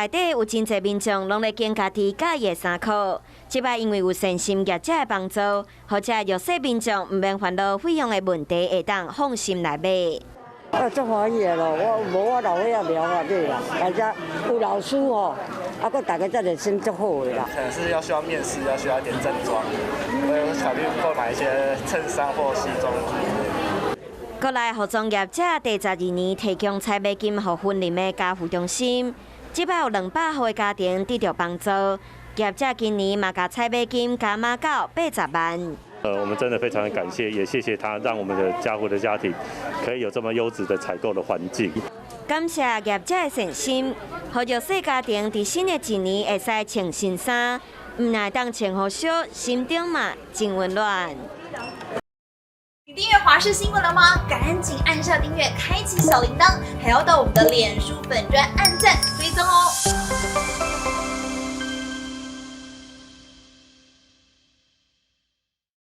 內底有真濟民眾攏咧揀家己佮意的衫褲。這擺因為有善心業者的幫助，予遮弱勢民眾毋免煩惱費用的問題，會當放心來買。啊，足歡喜的咯！我無我老歲仔袂曉來買啦，而且有老師吼，啊，閣大家遮熱心足好的啦。可能是要需要面試，要需要一點正裝，我有考慮購買一些襯衫或西裝。國內服裝業者第12年提供採買金予雲林的家扶中心，這擺有200戶的家庭得著幫助。業者今年嘛共採買金加碼到80萬。我們真的非常感謝，也謝謝他，讓我們的家扶的家庭可以有這麼優質的採購的環境。感謝業者的善心，予弱勢家庭佇新的一年會使穿新衫，毋但會當穿予俗，心中嘛真溫暖。你訂閱華視新聞了嗎？趕緊按下訂閱，開啟小鈴鐺，還要到我們的臉書粉專按讚追蹤哦。